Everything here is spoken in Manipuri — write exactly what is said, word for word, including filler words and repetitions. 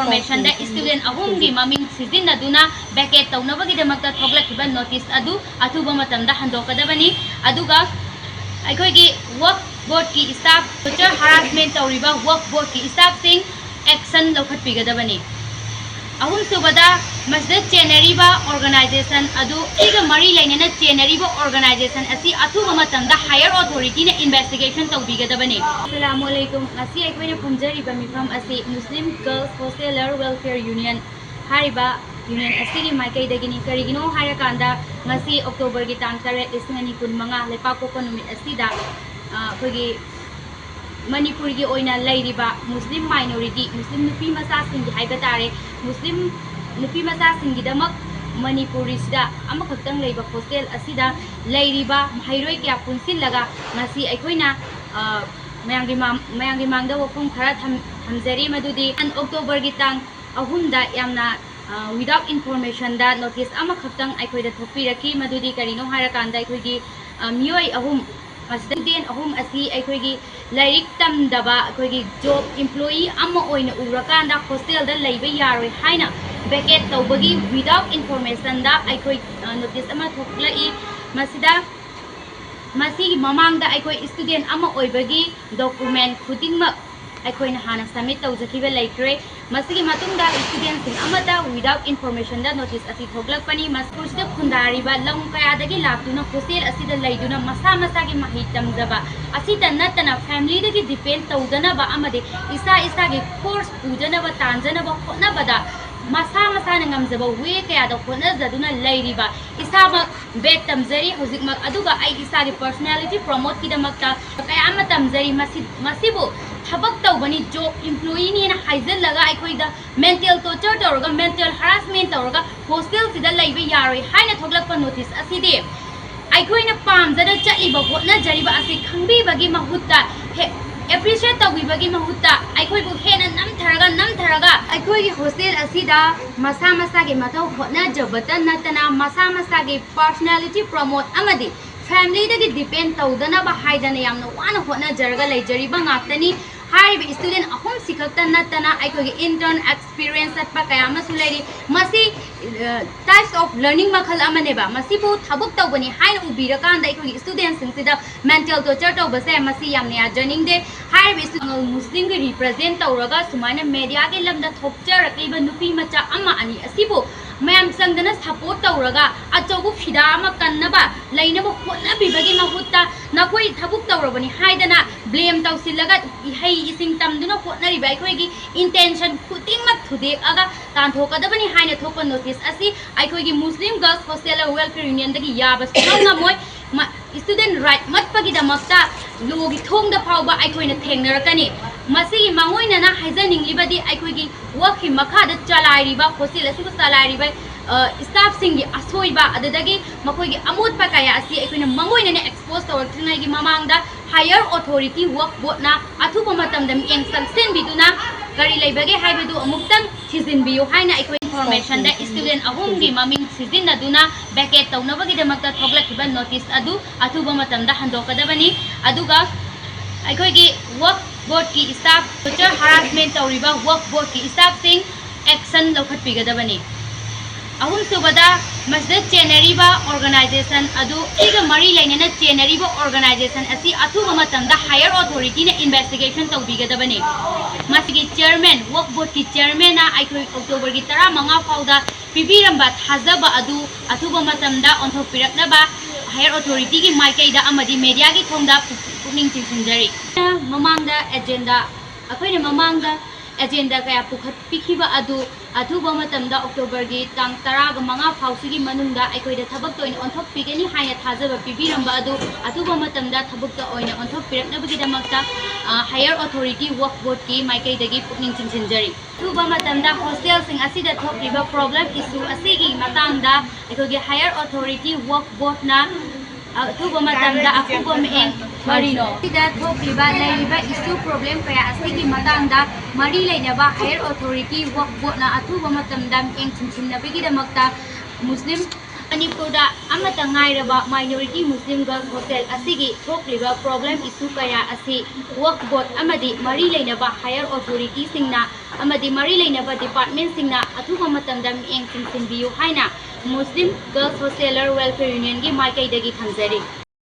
informationꯗ student ꯑꯍꯨꯝꯒꯤ ꯃꯃꯤꯡ ꯁꯤꯖꯤꯟꯅꯗꯨꯅ vacate ꯇꯧꯅꯕꯒꯤꯗꯃꯛꯇ ꯊꯣꯛꯂꯛꯈꯤꯕ notice ꯑꯗꯨ ꯑꯊꯨꯕ ꯃꯇꯝꯗ ꯍꯟꯗꯣꯛꯀꯗꯕꯅꯤ꯫ ꯑꯗꯨꯒ ꯑꯩꯈꯣꯏꯒꯤ work boardꯀꯤ staff, torture harassment ꯇꯧꯔꯤꯕ work boardꯀꯤ staffꯁꯤꯡ action ꯂꯧꯈꯠꯄꯤꯒꯗꯕꯅꯤ꯫ ꯑꯍꯨꯝꯁꯨꯕꯗ, ꯃꯁꯤꯗ ꯆꯦꯟꯅꯔꯤꯕ organization ꯑꯗꯨ, ꯁꯤꯒ ꯃꯔꯤ ꯂꯩꯅꯅ ꯆꯦꯟꯅꯔꯤꯕ organization ꯑꯁꯤ ꯑꯊꯨꯕ ꯃꯇꯝꯗ higher authorityꯅ investigation ꯇꯧꯕꯤꯒꯗꯕꯅꯤ꯫ ꯑꯁꯂꯥꯃꯨ ꯑꯂꯩꯀꯨꯝ꯫ ꯉꯁꯤ ꯑꯩꯈꯣꯏꯅ ꯐꯝꯖꯔꯤꯕ ꯃꯤꯐꯝ ꯑꯁꯤ Muslim Girls Hosteller Welfare Union ꯍꯥꯏꯔꯤꯕ union ꯑꯁꯤꯒꯤ ꯃꯥꯏꯀꯩꯗꯒꯤꯅꯤ꯫ ꯀꯔꯤꯒꯤꯅꯣ ꯍꯥꯏꯔꯀꯥꯟꯗ, ꯉꯁꯤ Octoberꯒꯤ ꯇꯥꯡ ꯇꯔꯦꯠ, ꯂꯤꯁꯤꯡ ꯑꯅꯤ ꯀꯨꯟ ꯃꯉꯥ, ꯂꯩꯄꯥꯛꯄꯣꯛꯄ ꯅꯨꯃꯤꯠ ꯑꯁꯤꯗ, ꯑ, ꯑꯩꯈꯣꯏꯒꯤ ꯃꯅꯤꯄꯨꯔꯒꯤ ꯑꯣꯏꯅ ꯂꯩꯔꯤꯕ Muslim minority, Muslim ꯅꯨꯄꯤ ꯃꯆꯥꯁꯤꯡꯒꯤ ꯍꯥꯏꯕ ꯇꯥꯔꯦ, Muslim ꯅꯨꯄꯤ ꯃꯆꯥꯁꯤꯡꯒꯤꯗꯃꯛ ꯃꯅꯤꯄꯨꯔꯤꯁꯤꯗ ꯑꯃꯈꯛꯇꯪ ꯂꯩꯕ hostel ꯑꯁꯤꯗ ꯂꯩꯔꯤꯕ ꯃꯍꯩꯔꯣꯏ ꯀꯌꯥ ꯄꯨꯟꯁꯤꯜꯂꯒ ꯉꯁꯤ ꯑꯩꯈꯣꯏꯅ, ꯑ, ꯃꯌꯥꯝꯒꯤ ꯃꯥꯡ-, ꯃꯌꯥꯝꯒꯤ ꯃꯥꯡꯗ ꯋꯥꯐꯝ ꯈꯔ ꯊꯝ-, ꯊꯝꯖꯔꯤ꯫ ꯃꯗꯨꯗꯤ Octoberꯒꯤ ꯇꯥꯡ ꯑꯍꯨꯝꯗ ꯌꯥꯝꯅ, ꯑ, without informationꯗ notice ꯑꯃꯈꯛꯇꯪ ꯑꯩꯈꯣꯏꯗ ꯊꯣꯛꯄꯤꯔꯛꯈꯤ꯫ ꯃꯗꯨꯗꯤ ꯀꯔꯤꯅꯣ ꯍꯥꯏꯔꯀꯥꯟꯗ, ꯑꯩꯈꯣꯏꯒꯤ, ꯑ, ꯃꯤꯑꯣꯏ ꯑꯍꯨꯝ, student ꯑꯍꯨꯝ ꯑꯁꯤ ꯑꯩꯈꯣꯏꯒꯤ ꯂꯥꯏꯔꯤꯛ ꯇꯝꯗꯕ, ꯑꯩꯈꯣꯏꯒꯤ job employee ꯑꯃ ꯑꯣꯏꯅ ꯎꯔꯀꯥꯟꯗ hostelꯗ ꯂꯩꯕ ꯌꯥꯔꯣꯏ ꯍꯥꯏꯅ vacate ꯇꯧꯕꯒꯤ without informationꯗ ꯑꯩꯈꯣꯏ, ꯑ, notice ꯑꯃ ꯊꯣꯛꯂꯛꯏ꯫ ꯃꯁꯤꯗ, ꯃꯁꯤꯒꯤ ꯃꯃꯥꯡꯗ ꯑꯩꯈꯣꯏ student ꯑꯃ ꯑꯣꯏꯕꯒꯤ document ꯈꯨꯗꯤꯡꯃꯛ ꯑꯩꯈꯣꯏꯅ ꯍꯥꯟꯅ submit ꯇꯧꯖꯈꯤꯕ ꯂꯩꯈ꯭ꯔꯦ꯫ ꯃꯁꯤꯒꯤ ꯃꯇꯨꯡꯗ studentꯁꯤꯡ ꯑꯃꯠꯇ without informationꯗ notice ꯑꯁꯤ ꯊꯣꯛꯂꯛꯄꯅꯤ꯫ ꯃꯅꯤꯄꯨꯔꯁꯤꯗ ꯈꯨꯟꯗꯥꯔꯤꯕ ꯂꯝ ꯀꯌꯥꯗꯒꯤ ꯂꯥꯛꯇꯨꯅ hostel ꯑꯁꯤꯗ ꯂꯩꯗꯨꯅ ꯃꯁꯥ ꯃꯁꯥꯒꯤ ꯃꯍꯩ ꯇꯝꯖꯕ ꯑꯁꯤꯇ ꯅꯠꯇꯅ familyꯗꯒꯤ depend ꯇꯧꯗꯅꯕ ꯑꯃꯗꯤ ꯏꯁꯥ ꯏꯁꯥꯒꯤ course ꯄꯨꯖꯅꯕ, ꯇꯥꯟꯖꯅꯕ ꯍꯣꯠꯅꯕꯗ ꯃꯁꯥ ꯃꯁꯥꯅ ꯉꯝꯖꯕ way ꯀꯌꯥꯗ ꯍꯣꯠꯅꯖꯗꯨꯅ ꯂꯩꯔꯤꯕ ꯏꯁꯥꯃꯛ B.Ed ꯇꯝꯖꯔꯤ ꯍꯧꯖꯤꯛꯃꯛ, ꯑꯗꯨꯒ ꯑꯩ ꯏꯁꯥꯒꯤ personality promoteꯀꯤꯗꯃꯛꯇ ꯀꯌꯥ ꯑꯃ ꯇꯝꯖꯔꯤ꯫ ꯃꯁꯤ, ꯃꯁꯤꯕꯨ ꯊꯕꯛ ꯇꯧꯕꯅꯤ, job employeeꯅꯤꯅ ꯍꯥꯏꯖꯤꯜꯂꯒ ꯑꯩꯈꯣꯏꯗ mental torture ꯇꯧꯔꯒ, mental harassment ꯇꯧꯔꯒ hostelꯁꯤꯗ ꯂꯩꯕ ꯌꯥꯔꯣꯏ ꯍꯥꯏꯅ ꯊꯣꯛꯂꯛꯄ notice ꯑꯁꯤꯗꯤ ꯑꯩꯈꯣꯏꯅ ꯄꯥꯝꯖꯅ ꯆꯠꯂꯤꯕ, ꯍꯣꯠꯅꯖꯔꯤꯕ ꯑꯁꯤ ꯈꯪꯕꯤꯕꯒꯤ ꯃꯍꯨꯠꯇ, ꯍꯦ-, appreciate ꯇꯧꯕꯤꯕꯒꯤ ꯃꯍꯨꯠꯇ ꯑꯩꯈꯣꯏꯕꯨ ꯍꯦꯟꯅ ꯅꯝꯊꯔꯒ, ꯅꯝꯊꯔꯒ ꯑꯩꯈꯣꯏꯒꯤ hostel ꯑꯁꯤꯗ ꯃꯁꯥ ꯃꯁꯥꯒꯤ ꯃꯊꯧ ꯍꯣꯠꯅꯖꯕꯇ ꯅꯠꯇꯅ ꯃꯁꯥ ꯃꯁꯥꯒꯤ personality promote ꯑꯃꯗꯤ familyꯗꯒꯤ depend ꯇꯧꯗꯅꯕ ꯍꯥꯏꯗꯅ ꯌꯥꯝꯅ ꯋꯥꯅ ꯍꯣꯠꯅꯖꯔꯒ ꯂꯩꯖꯔꯤꯕ ꯉꯥꯛꯇꯅꯤ꯫ ꯍꯥꯏꯔꯤꯕ student ꯑꯍꯨꯝꯁꯤ ꯈꯛꯇ ꯅꯠꯇꯅ ꯑꯩꯈꯣꯏꯒꯤ intern experience ꯆꯠꯄ ꯀꯌꯥ ꯑꯃꯁꯨ ꯂꯩꯔꯤ꯫ ꯃꯁꯤ types of learning ꯃꯈꯜ ꯑꯃꯅꯦꯕ꯫ ꯃꯁꯤꯕꯨ ꯊꯕꯛ ꯇꯧꯕꯅꯤ ꯍꯥꯏꯅ ꯎꯕꯤꯔꯀꯥꯟꯗ ꯑꯩꯈꯣꯏꯒꯤ studentꯁꯤꯡꯁꯤꯗ mental torture ꯇꯧꯕꯁꯦ ꯃꯁꯤ ꯌꯥꯝꯅ ꯌꯥꯖꯅꯤꯡꯗꯦ꯫ ꯍꯥꯏꯔꯤꯕ ꯏꯁꯇꯨ-, ꯃꯨꯁꯂꯤꯝꯒꯤ represent ꯇꯧꯔꯒ ꯁꯨꯃꯥꯏꯅ mediaꯒꯤ ꯂꯝꯗ ꯊꯣꯛꯆꯔꯛꯂꯤꯕ ꯅꯨꯄꯤ ꯃꯆꯥ ꯑꯃ ꯑꯅꯤ ꯑꯁꯤꯕꯨ ꯃꯌꯥꯝ ꯆꯪꯗꯅ support ꯇꯧꯔꯒ ꯑꯆꯧꯕ ꯐꯤꯗꯥ ꯑꯃ ꯀꯟꯅꯕ ꯂꯩꯅꯕ ꯍꯣꯠꯅꯕꯤꯕꯒꯤ ꯃꯍꯨꯠꯇ ꯅꯈꯣꯏ ꯊꯕꯛ ꯇꯧꯔꯕꯅꯤ ꯍꯥꯏꯗꯅ blame ꯇꯧꯁꯤꯜꯂꯒ ꯏꯍꯩ ꯏꯁꯤꯡ ꯇꯝꯗꯨꯅ ꯍꯣꯠꯅꯔꯤꯕ ꯑꯩꯈꯣꯏꯒꯤ intention ꯈꯨꯗꯤꯡꯃꯛ ꯊꯨꯗꯦꯛꯑꯒ ꯇꯥꯟꯊꯣꯛꯀꯗꯕꯅꯤ ꯍꯥꯏꯅ ꯊꯣꯛꯄ notice ꯑꯁꯤ ꯑꯩꯈꯣꯏꯒꯤ Muslim Girls Hostel Welfare Unionꯗꯒꯤ ꯌꯥꯕ ꯁꯨꯡꯉꯝ ꯉꯝꯃꯣꯏ꯫ ꯃ-, student right ꯃꯠꯄꯒꯤꯗꯃꯛꯇ lawꯒꯤ ꯊꯣꯡꯗ ꯐꯥꯎꯕ ꯑꯩꯈꯣꯏꯅ ꯊꯦꯡꯅꯔꯛꯀꯅꯤ꯫ ꯃꯁꯤꯒꯤ ꯃꯥꯡꯑꯣꯏꯅꯅ ꯍꯥꯏꯖꯅꯤꯡꯂꯤꯕꯗꯤ ꯑꯩꯈꯣꯏꯒꯤ workꯀꯤ ꯃꯈꯥꯗ ꯆꯂꯥꯏꯔꯤꯕ, hostel ꯑꯁꯤꯕꯨ ꯆꯂꯥꯏꯔꯤꯕ, ꯑ, staffꯁꯤꯡꯒꯤ ꯑꯁꯣꯏꯕ, ꯑꯗꯨꯗꯒꯤ ꯃꯈꯣꯏꯒꯤ ꯑꯃꯣꯠꯄ ꯀꯌꯥ ꯑꯁꯤ ꯑꯩꯈꯣꯏꯅ ꯃꯥꯡꯑꯣꯏꯅꯅ expose ꯇꯧꯔꯛꯇ꯭ꯔꯤꯉꯩꯒꯤ ꯃꯃꯥꯡꯗ higher authority work boardꯅ ꯑꯊꯨꯕ ꯃꯇꯝꯗ ꯃꯤꯠꯌꯦꯡ ꯆꯪꯁꯤꯟꯕꯤꯗꯨꯅ ꯀꯔꯤ ꯂꯩꯕꯒꯦ ꯍꯥꯏꯕꯗꯨ ꯑꯃꯨꯛꯇꯪ ꯊꯤꯖꯤꯟꯕꯤꯌꯨ ꯍꯥꯏꯅ ꯑꯩꯈꯣꯏ informationꯗ student ꯑꯍꯨꯝꯒꯤ ꯃꯃꯤꯡ ꯁꯤꯖꯤꯟꯅꯗꯨꯅ vacate ꯇꯧꯅꯕꯒꯤꯗꯃꯛꯇ ꯊꯣꯛꯂꯛꯈꯤꯕ notice ꯑꯗꯨ ꯑꯊꯨꯕ ꯃꯇꯝꯗ ꯍꯟꯗꯣꯛꯀꯗꯕꯅꯤ꯫ ꯑꯗꯨꯒ ꯑꯩꯈꯣꯏꯒꯤ work boardꯀꯤ staff, torture harassment ꯇꯧꯔꯤꯕ work boardꯀꯤ staffꯁꯤꯡ action ꯂꯧꯈꯠꯄꯤꯒꯗꯕꯅꯤ꯫ ꯑꯍꯨꯝꯁꯨꯕꯗ, ꯃꯁꯤꯗ ꯆꯦꯟꯅꯔꯤꯕ organization ꯑꯗꯨ, ꯁꯤꯒ ꯃꯔꯤ ꯂꯩꯅꯅ ꯆꯦꯟꯅꯔꯤꯕ organization ꯑꯁꯤ ꯑꯊꯨꯕ ꯃꯇꯝꯗ higher authorityꯅ investigation ꯇꯧꯕꯤꯒꯗꯕꯅꯤ꯫ ꯃꯁꯤꯒꯤ chairman, work boardꯀꯤ chairmanꯅ ꯑꯩꯈꯣꯏ Octoberꯒꯤ ꯇꯔꯥꯃꯉꯥ ꯐꯥꯎꯗ ꯄꯤꯕꯤꯔꯝꯕ ꯊꯥꯖꯕ ꯑꯗꯨ ꯑꯊꯨꯕ ꯃꯇꯝꯗ ꯑꯣꯟꯊꯣꯛꯄꯤꯔꯛꯅꯕ higher authorityꯒꯤ ꯃꯥꯏꯀꯩꯗ ꯑꯃꯗꯤ mediaꯒꯤ ꯊꯣꯡꯗ ꯄꯨꯛꯅꯤꯡ ꯆꯤꯡꯁꯤꯟꯖꯔꯤ꯫ ꯃꯃꯥꯡꯗ agenda, ꯑꯩꯈꯣꯏꯅ ꯃꯃꯥꯡꯗ agenda ꯀꯌꯥ ꯄꯨꯈꯠꯄꯤꯈꯤꯕ ꯑꯗꯨ ꯑꯊꯨꯕ ꯃꯇꯝꯗ Octoberꯒꯤ ꯇꯥꯡ ꯇꯔꯥꯒ ꯃꯉꯥ ꯐꯥꯎꯁꯤꯒꯤ ꯃꯅꯨꯡꯗ ꯑꯩꯈꯣꯏꯗ ꯊꯕꯛꯇ ꯑꯣꯏꯅ ꯑꯣꯟꯊꯣꯛꯄꯤꯒꯅꯤ ꯍꯥꯏꯅ ꯊꯥꯖꯕ ꯄꯤꯕꯤꯔꯝꯕ ꯑꯗꯨ ꯑꯊꯨꯕ ꯃꯇꯝꯗ ꯊꯕꯛꯇ ꯑꯣꯏꯅ ꯑꯣꯟꯊꯣꯛꯄꯤꯔꯛꯅꯕꯒꯤꯗꯃꯛꯇ, ꯑ, higher authority work boardꯀꯤ ꯃꯥꯏꯀꯩꯗꯒꯤ ꯄꯨꯛꯅꯤꯡ ꯆꯤꯡꯁꯤꯟꯖꯔꯤ꯫ ꯑꯊꯨꯕ ꯃꯇꯝꯗ hostelꯁꯤꯡ ꯑꯁꯤꯗ ꯊꯣꯛꯂꯤꯕ problem issue ꯑꯁꯤꯒꯤ ꯃꯇꯥꯡꯗ ꯑꯩꯈꯣꯏꯒꯤ higher authority work boardꯅ ꯑꯊꯨꯕ ꯃꯇꯝꯗ ꯑꯀꯨꯞꯄ ꯃꯤꯠꯌꯦꯡ ꯀꯔꯤꯅꯣ? ꯁꯤꯗ ꯊꯣꯛꯂꯤꯕ ꯂꯩꯔꯤꯕ issue problem ꯀꯌꯥ ꯑꯁꯤꯒꯤ ꯃꯇꯥꯡꯗ ꯃꯔꯤ ꯂꯩꯅꯕ higher authority work boardꯅ ꯑꯊꯨꯕ ꯃꯇꯝꯗ ꯃꯤꯠꯌꯦꯡ ꯆꯤꯡꯁꯤꯟꯅꯕꯒꯤꯗꯃꯛꯇ ꯃꯨꯁꯂꯤꯝ ꯃꯅꯤꯄꯨꯔꯗ ꯑꯃꯠꯇ ꯉꯥꯏꯔꯕ minority Muslim girls hostel ꯑꯁꯤꯒꯤ ꯊꯣꯛꯂꯤꯕ problem issue ꯀꯌꯥ ꯑꯁꯤ Waqf Board ꯑꯃꯗꯤ ꯃꯔꯤ ꯂꯩꯅꯕ higher authority ꯁꯤꯡꯅ ꯑꯃꯗꯤ ꯃꯔꯤ ꯂꯩꯅꯕ department ꯁꯤꯡꯅ ꯑꯊꯨꯕ ꯃꯇꯝꯗ ꯃꯤꯠꯌꯦꯡ ꯆꯤꯡꯁꯤꯟꯕꯤꯌꯨ ꯍꯥꯏꯅ Muslim Girls Hosteller Welfare Union ꯒꯤ ꯃꯥꯏꯀꯩꯗꯒꯤ ꯊꯝꯖꯔꯤ꯫